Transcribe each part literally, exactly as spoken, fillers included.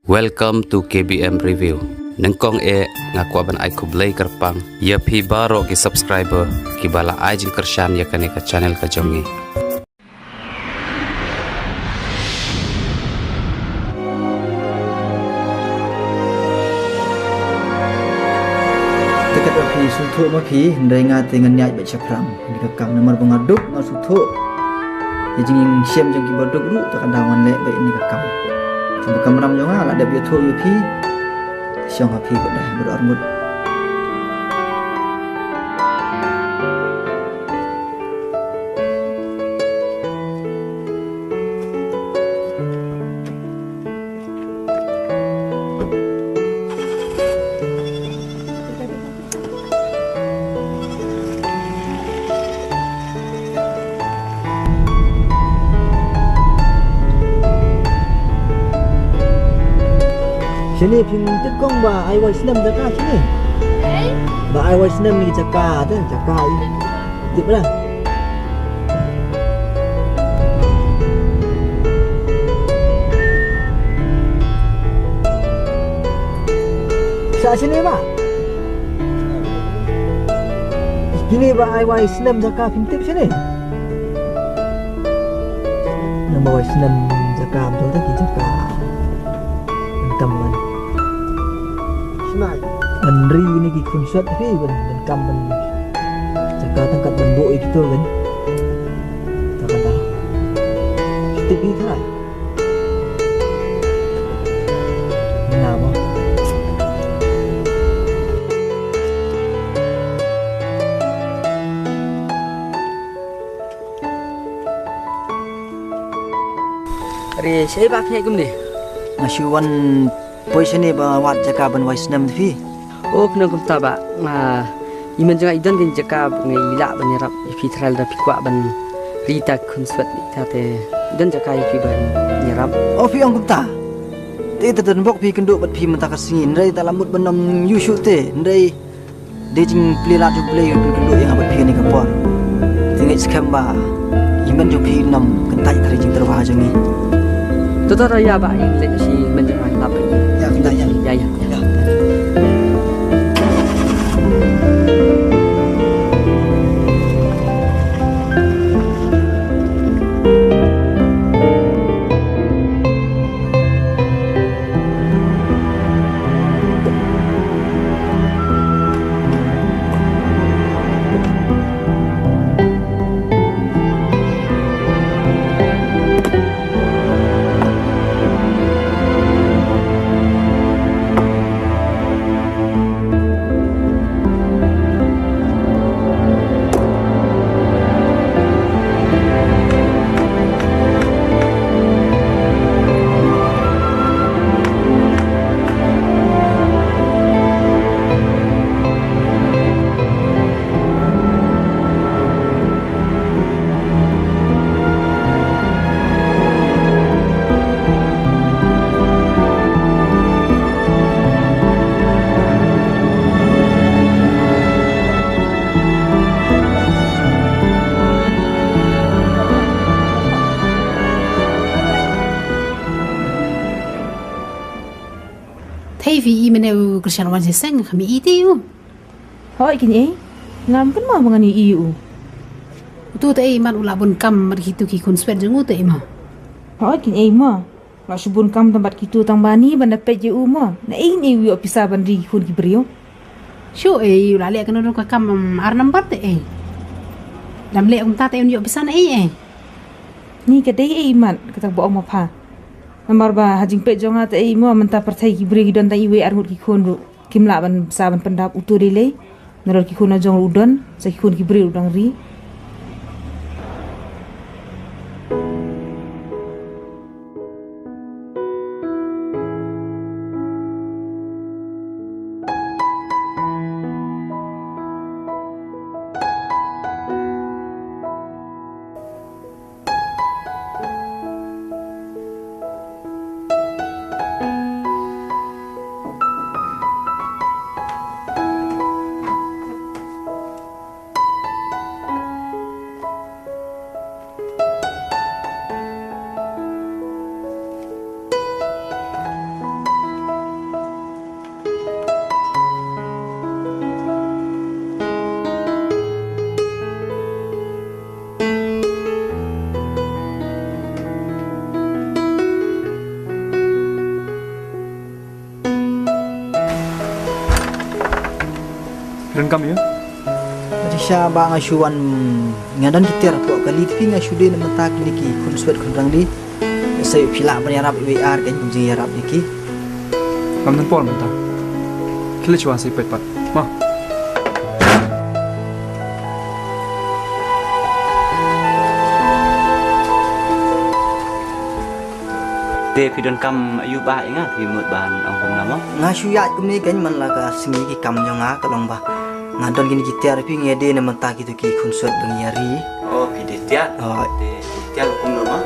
Welcome to K B M Review. Nyngkong eh nga kwah ban ai khublei kyrpang ïa phi baroh ki subscriber kiba la ai jingkyrshan ïa kane ka channel ka jong ngi. Te katba phi sngewthuh ma phi, hynrei nga te ngan ïaid beit shaphrang ïa kane ka kam, namar ba nga duk nga sngewthuh ïa ka jingshem jong kiba duk ruh, te ka daw ngan leh beit ïa kane ka kam. Te ka kamram jong nga la dep ïathuh ïa phi. Shong ha phi bad da bad arngut. Shane phim tip kong ba ai wai snem jaka shane. Ba ai wai snem ni jaka te jaka i. Tip lah. Sa shane ba. Kine ba ai wai snem jaka phim tip shane. Nang ba wai snem jaka betul te ki jaka. Kam ban. Ban ri ïa ki khun swet hi ban, ban kam ban. Jaka tang kat ban buh ïa kito kan. Tang kat da. Kito ki trai. Namo. Are, shaei ba phi ïaid kumne? Nga shu wan poi shane ba wad jaka ban wai snem da phi. O, phi nang kumta ba, nga, i mei jong nga i don kane ka jaka ba nga i lah ban ïarap ïa phi trai lada phi kwah ban ri ïa ki khun swet ïa kita te i don jaka ïa phi ban ïarap. O, phi ong kumta. Te, te don bok phi kynduh bad phi mynta ka sngi, hynrei te la mut ban ym ïoh shuh te, hynrei dei jingplie lad jong U Blei ban pynduh ïa nga bad phi kane ka por. Te ngeit skhem ba i mei jong phi ym kyntait ha ri jingtyrwa jong ngi. To to to, ïa ba ïa leit shi mei jong nga lap. Ïa kumta ïa. Ïa ïa. Ïa. Thei phi i mane u Krishan wan shiseng, kham i te u. Hooid, kin ei. Ngam kynmaw ma ngan ïohi ïa u. Utu te ei, man u la bun kam bad kitu ki khun swet jong u te ei ma. Hooid, kin ei ma. La shu bun kam tang bad kitu tang bani ban da peit ïa u ma. Na ei, kin ei u ïoh pisa ban ri ki khun ki briew. Shu ei, u la leh kano kano ka kam, um, ar nambar te ei. Dam leh kumta te un ïoh pisa na ei ei. Ni ka dei ei mat, kata ba ong ma pha. Namar ba ha jingpeit jong nga te ei ma mynta pyrthei ki briew ki don tang iwei ar ngut ki khun ruh. Kim lah ban sa ban pyndap, utu dei lei. Nalor ki khun la jong u don, sa ki khun ki briew u dang ri. Don kam ïa? Ati sha ba nga shu wan, nga don ki tiar hapoh kali, te phi nga shu dei na mynta kine ki khun swet khun rangli. Sa ïoh phi lah ban ïarap iwei ar ka jingïarap ïa ki. Ngam don por mynta. Khie leit shuwa sa ïa peit pat. Ma. Te phi don kam aïu ba ïa nga, phi mut ban ong kumno mo? Nga shu ïaid kumne kein man la ka sngi, ki kam jong nga ka long ba nga don kine ki tiar, phi, nga dei na mynta kito ki khun swet ba ngi ïa ri. Oh, phi dei tiar. Oh. Te tiar kumno mo?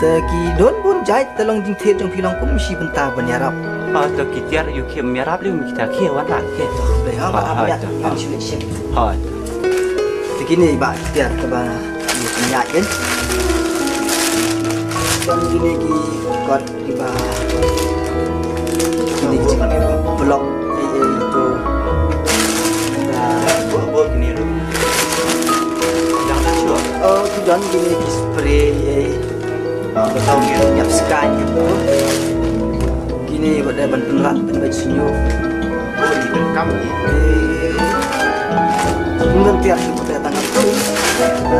Te ki don bun jait, te long jingthied jong phi long kum shi bynta ban ïarap. Oh, to ki tiar ïa ki ym ïarap lei, kita ki wanrah ki. Dei ha ba. Oh, ap oh, ïa to. Ngan shu leit shem. Oh, to. Te kine ba ki tiar kaba ïa ki ïaid kein. Don kine ki kot kiba, kine ki block, eh, eh, ito. Ba bol bol kine ruh. Jangan sure. Oh, ki don kine ki spray, eh. Ah, ba tau ngi ñiap skai gitu. Kine ba dei ban pynrat pynbeit sniew. Oh, ni pyndonkam ni. Eh. Mun tiar ki ba dei tang tu.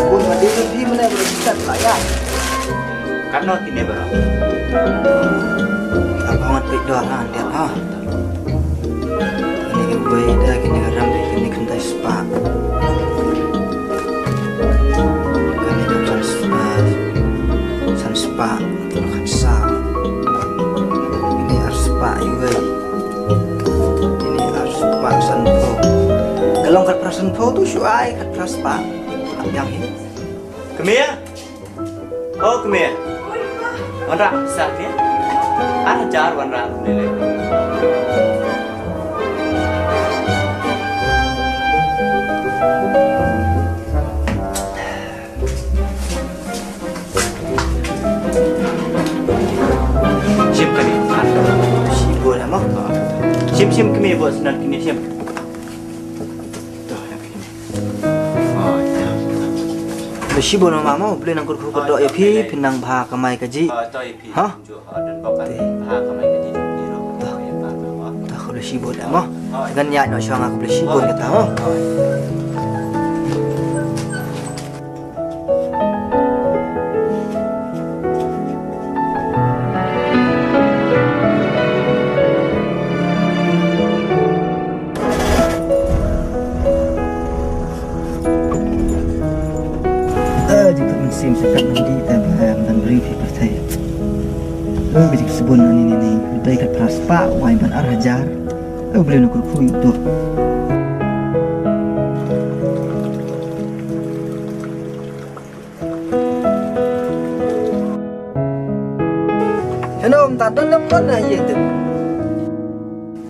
Bun ma dei phi mane ba dei tat la ïa. Katno kine ba? Ap ngat peit dor ha tiar ha. Kane ka wei da, kane ka ram da, kane khyndai spah. Kane ka san, ah, san spah, kane ka khatsaw. Kane ar spah iwei. Kane ar spah sanphew. Ka long khatphra sanphew tu shu ai khatphra spah. Ap ïa hi. Kmie. Oh, kmie. Wanrah sa kmie. Ar hajar wanrah lei lei. Shim kane. Shim bun mo. Shim, shim kmie, bun snan kmie, shim. Khublei shibun ma, mo, Blei nang kyrkhu kyrdoh ïa phi, phin nang bha kamai kajih. Ha? Te. Te khublei shibun ma. Ngan ïaid noh shuwa nga, khublei shibun kata mo. Eh, jingkut mynsiem sa kat nang di, te ba ban bring phi pyrthei. Eh, ba jingsbun ani ni ni, dei khatphra spah, wai ban ar hajar. Eh, Blei nang kyrkhu ïa u. Hello, mynta don ne em don na ïa te.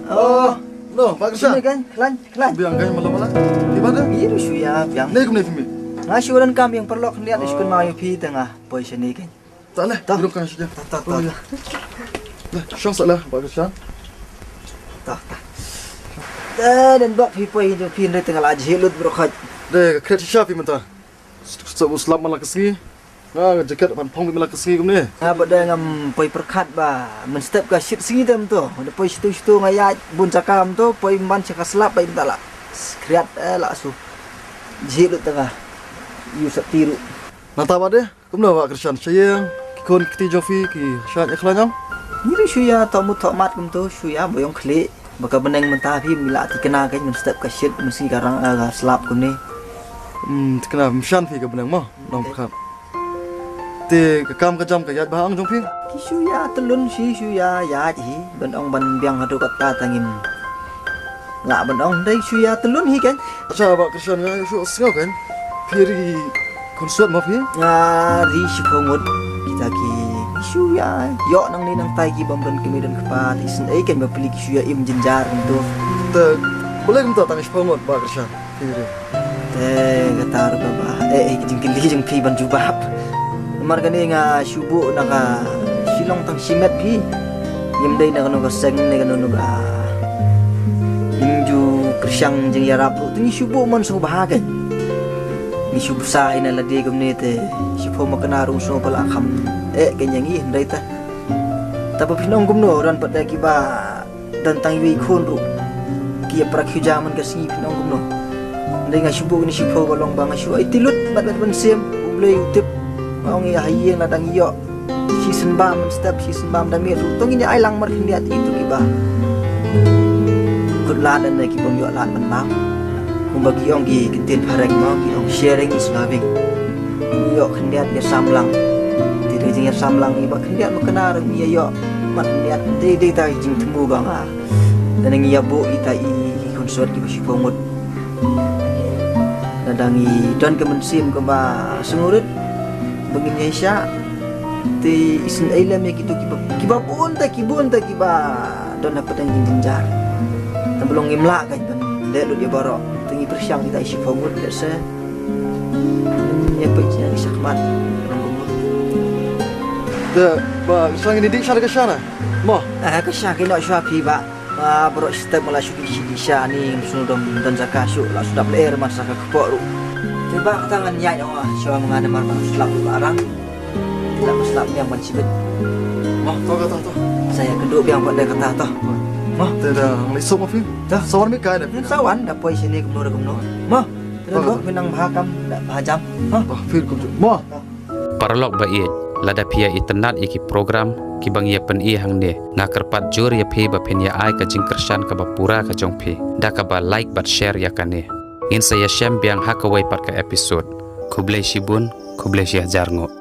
Oh. No, Bah Kyrshan. Sini kan, khlaiñ, khlaiñ. Biang kan, malam malam. Di mana? Ïa, ruh shu ïa, biang. Ni kumne phi mi? Nga shu don kam ïa paralok khyndiat, shu kynmaw ïa phi te nga poi shane kan. Ta leh, ta. Duduk kan shu. Ta, ta, ta. Oh, ïa. Leh, shong sa leh, Bah Kyrshan. Ta, ta. Eh, don bok phi poi jong phi, hynrei te nga la jhieh lut baroh khoit. Dei, ka kret shisha phi mynta. Sep u slap man la ka sngi. Nga, nga jaket ban phong beit man la ka sngi kumne. Nga bad dei ngam poi pyrkhat ba mynstep ka shit sngi te mynta. Nga da poi shatu shatu, nga ïaid bun jaka mynta, poi man sha ka slap beit mynta la. Khriat, eh, la shu jhieh lut te nga. Ïa u sati ruh. Nangta bad dei, kumno Bah Kyrshan, sha ïing, ki khun ki kti jong phi ki shait ïa khlaiñ em? Ngi ruh shu ïa thoh mut thoh mat kumta, shu ïa ba ïong khlieh. Ba ka bneng mynta phi, ngi la thikna kein mynstep ka shit, mynsngi ka rang, eh, ka slap kumne. Hmm, thikna mynshan phi ka bneng mo, nongpyrkhat. Te ka kam ka jam ka ïaid bha ang jong phi? Ki shu ïa tylun shi, shu ïa ïaid hi, ban ong ban biang haduh katta te ngim lah ban ong, dei shu ïa tylun hi kein. Acha Bah Kyrshan, nga shu sngew kein. Phi ri khun swet mo phi? Nga ri shiphew ngut. Kita ki shu ïa ïoh nangne nangtai ki bym don kmie don kpa, te isynei kein ba phi ki shu ïa im jynjar kumta. Te balei kumta tang shiphew ngut Bah Kyrshan? Phi ri. Te kata ruh kaba, eh, eh, ki jingkylli jong phi ban jubab. Namar kane nga shu buh na ka Shillong tang shimet phi. Ngim dei na kano ka seng ne kano kano ka. Ngim ju kyrshang jingïarap ruh, te ngi shu buh mon sngewbha kein. Ngi shu bsa hi na lade kumne te shiphew makna ruh sngewbha la kham, eh, kein ïa ngi hynrei te. Te ba phin ong kumno, don pat de kiba don tang iwei i khun ruh. Ki ïa pra khiew ja man ka sngi, phin ong kumno. Dei nga shu buh kine shiphew ka long ba nga shu aiti lut bad bad ban sim. U Blei u tip. Nga ong ïa ha ïing la dang ïoh. Shi sien bam step shi sien bam da miet ruh. To ngin ïa ai lang markhyndiat ïa itu kiba kut lad lane ki bym ïoh lad ban bam. Kumba ki ong ki ktien phareng mo ki ong sharing is loving. Ïoh khyndiat ïa sam lang. Te dei jingïa sam lang ïa ba khyndiat ma kane ruh ngi ïa ïoh. Mat khyndiat dei dei ta jingthmu ba nga. Lane ngi ïa buh ita i khun sot kiba shiphew ngut. Lada ngi don ka mynsiem kaba sngewrit ba ngin ïa shah. Te isynei lem ïa kito kiba kiba bun ta ki bun ta kiba don ha pateng jynjar. Tang ba long ngim lah ka ban leh lut ïa baroh. Te ngi pyrshang kita i shiphew ngut lehse. Ïa peit ïa ngi shakhmat. Te ba sha ngin ïa dih sha da ka sha na. Mo. Ah, ka sha ki noh shuwa phi ba. Ba baroh shi step nga la shu dih shi dih sha ni ngam sngewdom don jaka shuh la shu dap lyer man sa ka kpoh ruh. Te ba kata ngan ïaid ong ah shuwa ma nga namar ba nga slap ruh ba arang. Te la ba slap biang ban shibit. Mo. To kata to. Sa ïa kynduh biang ban dei kata to. Mo. Te da ngan leit sop ma phi. To. Sa wan mi kai da phi. Sa wan da poi shane kumno da kumno. Mo. Te da dok phi nang bha kam da bha jam. Mo. To phi kum mo. Paralok ba ïeit, lada phi ïa itynnad ïa ki program kiba ngi ïa pyni hangne, nga kyrpad jur ïa phi ba phin ïa ai ka jingkyrshan kaba pura ka jong phi da kaba like bad share ïa kane. Ngin sa ïashem biang ha kawei pat ka episode. Khublei shibun, khublei shihajar nguh.